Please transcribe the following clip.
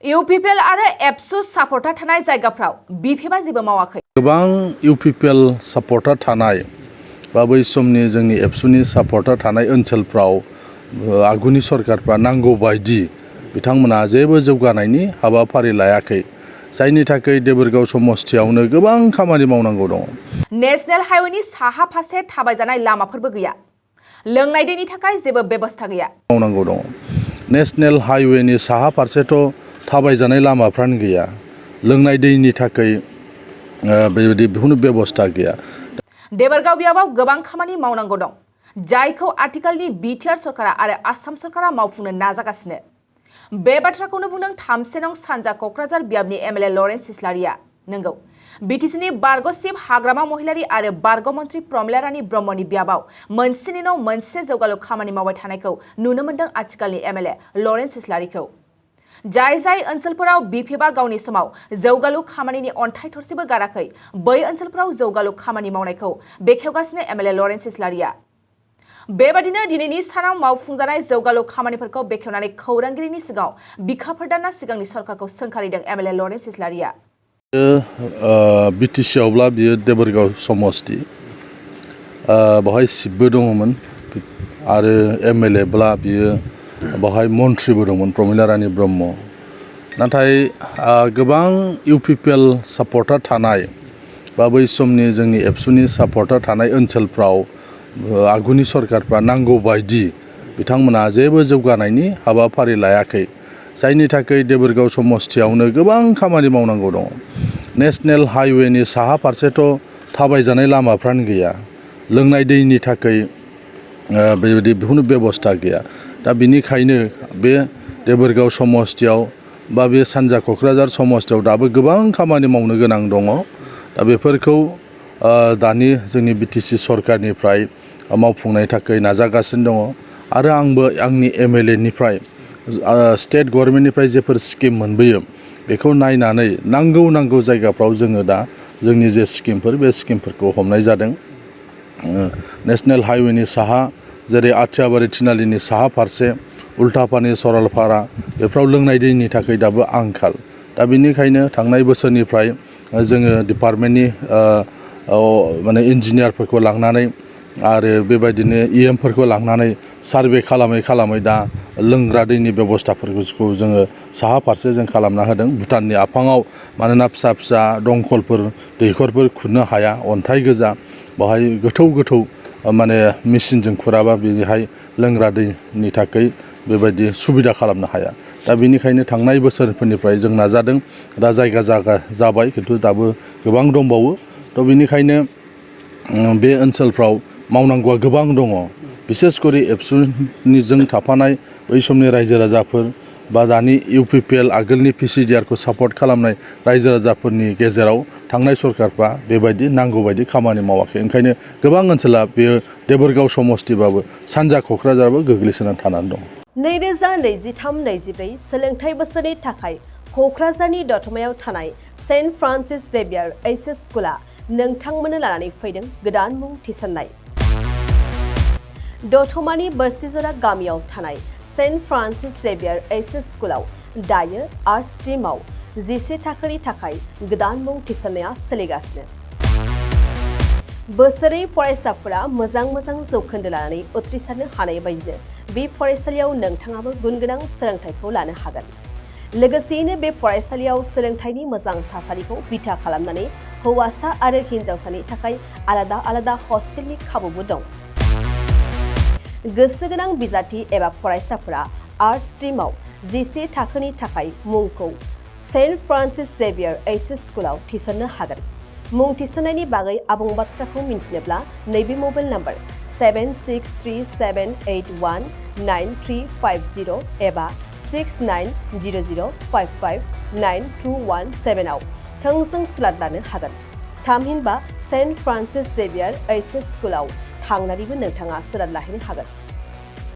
Uppl आरो एबसु सापर्टार थानाय जायगाफ्राव बिफेबा जेबो मावाखै। गोबां Uppl सापर्टार थानाय बा बै समनि जोंनि एबसुनि सापर्टार थानाय ओनसोलफ्राव आगुनि सरकारफ्रा नांगौ बायदि बिथांमोना जेबो जौगानायनि हाबाफारि लायाखै, जायनि थाखाय देबोरगाव समस्थियावनो गोबां खामानि मावनांगौ दङ। नेशनेल हाइवेनि साहा फारसे थाबायजानाय लामाफोरबो गैया। लोंनाय दैनि थाखाय जेबो बेबस्था गैया। मावनांगौ दङ। नेशनेल हाइवेनि साहा फारसेथ' थाबायजानाय लामाफ्रानो गैया। लोंनाय दैनि थाखाय बेबायदि खुनु बेबस्था गैया। देबोरगाव बियाबाव गोबां खामानि मावनांगौ दं, जायखौ आथिखालनि बिटिआर सरकारा आरो आसाम सरकारा मावफुंनो नाजागासिनो। बे बाथ्राखौनो बुंदों 3 नं सानजा क'क्राझार बियाबनि एमएलए लरेन्स इस्लारिया। नंगौ, बिटिसिनि बारग' चिफ हाग्रामा महिलारि आरो बारग' मन्त्रि प्रमिला रानी ब्रह्मनि बियाबाव मोनसेनि उनाव मोनसे जौगालु खामानि मावबाय थानायखौ नुनो मोनदों आथिखालनि एमएलए लरेन्स इस्लारिखौ। जाय ओनसोलफोराव बिफेबा गावनि समाव जौगालु खामानिनि अन्थाइ थरसेबो गाराखै, बै ओनसोलफोराव जौगालु खामानि मावनायखौ बेखेवगासिनो एमएलए लरेन्स इस्लारिया। बेबादिनो दिनैनि सानाव मावफुंजानाय जौगालु खामानिफोरखौ बेखेवनानै खौरांगिरिनि सिगाङाव बिखाफोरदाना सिगांनि सरकारखौ सोंखारिदों एमएलए लरेन्स इस्लारिया। बिटिसिआवब्ला बियो देबोरगाव समस्ति, बेवहाय चिफबो दङमोन आरो एमएलएब्ला बियो बेवहाय मन्थ्रिबो दंमोन प्रमिला रानी ब्रह्म। नाथाय गोबां Uppl सापर्टार थानाय बा बै समनि जोंनि एबसुनि सापर्टार थानाय ओनसोलफ्राव आगुनि सरकारफ्रा नांगौ बायदि बिथांमोना जेबो जौगानायनि हाबाफारि लायाखै, जायनि थाखाय देबोरगाव समस्थियावनो गोबां खामानि मावनांगौ दङ। नेशनेल हाइवेनि साहा फारसेथ' थाबायजानाय लामाफ्रानो गैया। लोंनाय दैनि थाखाय बेबायदि खुनु बेबस्था गैया। दा बिनिखायनो बे देबोरगाव समस्थियाव बा बे सानजा क'क्राझार समस्थियाव दाबो गोबां खामानि मावनो गोनां दङ। दा बेफोरखौ दानि जोंनि बिटिसि सरकारनिफ्राय मावफुंनायनि थाखाय नाजागासिनो दङ आरो आंबो आंनि एमएलएनिफ्राय स्टेट गभर्नमेन्टनिफ्राय जेफोर स्किम मोनबोयो बेखौ नायनानै नांगौ जायगाफ्राव जोङो दा जोंनि जे स्किमफोर बे स्किमफोरखौ हमनाय जादों। नेशनेल हाइवेनि साहा जेरै आथियाबारि थिनालिनि साहा फारसे उल्टापानि सरलपारा बेफ्राव लोंनाय दैनि थाखाय दाबो आंखाल। दा बिनिखायनो थांनाय बोसोरनिफ्राय जोङो डिपार्टमेन्टनि माने इन्जिनियारफोरखौ लांनानै आरो बेबायदिनो इएमफोरखौ लांनानै सार्भे खालामै दा लोंग्रा दैनि बेबस्थाफोरखौ जोङो साहा फारसे जों खालामना होदों। भुटाननि आफाङाव मानोना फिसा दंखलफोर दैखरफोर खुरनो हाया, अन्थाइ गोजा, बेवहाय गोथौ माने मेचिनजों खुराबा बेहाय लोंग्रा दैनि थाखाय बेबायदि सुबिदा खालामनो हाया। दा बेनिखायनो थांनाय बोसोरफोरनिफ्राय जों नाजादों। दा जायगा जाबाय, खिन्थु दाबो गोबां दंबावो। थ' बेनिखायनो बे ओनसोलफ्राव मावनांगौआ गोबां दङ। बिसेसकरि एबसुनिजों थाफानाय बै समनि रायजो राजाफोर बा दानि Uppl आगोलनि पिसिडिआरखौ सापर्ट खालामनाय रायजो राजाफोरनि गेजेराव थांनाय सरकारफ्रा बेबायदि नांगौ बायदि खामानि मावाखै। ओंखायनो गोबां ओनसोला बेयो देबोरगाव समस्तिबाबो सानजा क'क्राझारबो गोग्लैसोनानै थानानै दं। 2023-24 सोलोंथाइ बोसोरनि थाखाय क'क्राझारनि दतमायाव थानाय सेन्ट फ्रान्सिस जेभियार एइचएस स्कुला नोंथांमोननो लानानै फैदों गोदान मुं थिसननाय। दतमानि बोरसिजरा गामियाव थानाय सेन्ट फ्रान्सिस जेभियार एइचएस स्कुलाव दायो आर्ट्स स्ट्रिमाव 11 थाखोनि थाखाय गोदान मुं थिसननाया सोलिगासिनो। बोसोरै फरायसाफोरा मोजां जौखोन्दो लानानै उथ्रिसारनो हानाय बायदिनो बे फरायसालियाव नोंथाङाबो गुनगोनां सोलोंथाइखौ लानो हागोन। लोगोसेयैनो बे फरायसालियाव सोलोंथाइनि मोजां थासारिखौ बिथा खालामनानै हौवासा आरो हिन्जावसानि थाखाय आलादा हस्टेलनि खाबुबो दं। गोसो गोनां बिजाथि एबा फरायसाफोरा आर्ट्स स्ट्रिमाव 11 थाखोनि थाखाय मुंखौ सेन्ट फ्रान्सिस जेभियार एइचएस स्कुलाव थिसननो हागोन। मुं थिसननायनि बागै आबुं बाथ्राखौ मिन्थिनोब्ला नैबे मबाइल नम्बर 7637819350 एबा 6900559217 आव थोंजों सुलाद लानो हागोन। थामहिनबा सेन्ट फ्रान्सिस जेभियार एइचएस स्कुलाव थांनानैबो नोंथाङा सुलाद लाहैनो हागोन।